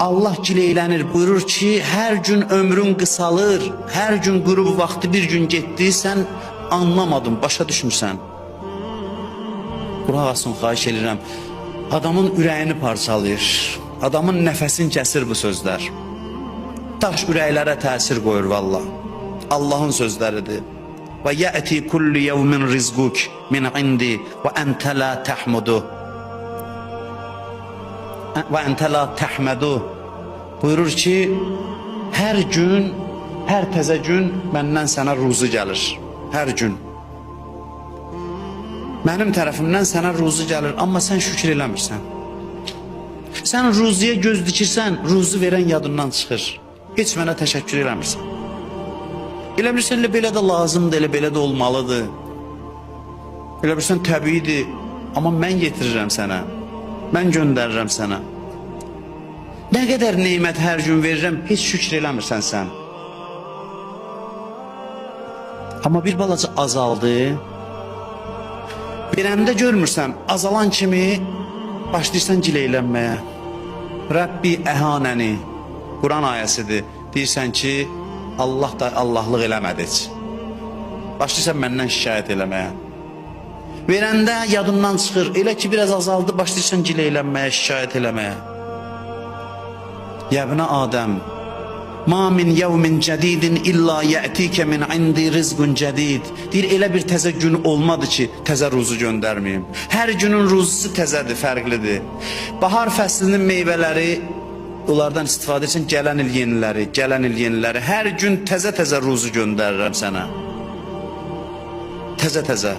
Allah gileylənir, buyurur ki, hər gün ömrün qısalır, hər gün qürub vaxtı bir gün getdi, sən anlamadın, başa düşmürsən. Qulaq asın, xahiş edirəm. Adamın ürəyini parçalayır. Adamın nəfəsini kəsir bu sözlər. Daş ürəklərə təsir qoyur valla. Allahın sözləridir. Və yəti kullu yevmin rizquk min indi və ente la tahmudu. Və ente la tahmedu. Buyurur ki, hər gün, hər təzə gün məndən sənə ruzu gəlir. Hər gün. Mənim tərəfimdən sənə ruzu gəlir, amma sən şükür eləmirsən. Sən ruziyə göz dikirsən, ruzu verən yadından çıxır. Heç mənə təşəkkür eləmirsən. Elə bilirsən, elə belə də lazımdır, elə belə də olmalıdır. Elə bilirsən, təbiidir. Amma mən yetirirəm sənə. Mən göndərirəm sənə. Nə qədər nemət hər gün verirəm, heç şükür eləmirsən sən. Amma bir balaca azaldı. Verəndə görmürsən, azalan kimi başlayırsan gileylənməyə. Rəbbi əhanəni. Quran ayəsidir. Deyirsən ki, Allah da Allahlıq eləmədi heç. Başlayırsan məndən şikayət eləməyə. Verəndə yadından çıxır. Elə ki biraz azaldı, başlayırsan gileylənməyə, şikayət eləməyə. Yəbnə Adəm, Ma min yevmin cədidin illa yətikə min indi rizqun cədid. Deyir, elə bir təzə gün olmadı ki, təzə ruzu göndərməyim. Hər günün ruzusu təzədir, fərqlidir. Bahar fəslinin meyvələri, onlardan istifadə etsən gələn il yeniləri, gələn il yeniləri. Hər gün təzə-təzə ruzu göndərirəm sənə. Təzə-təzə.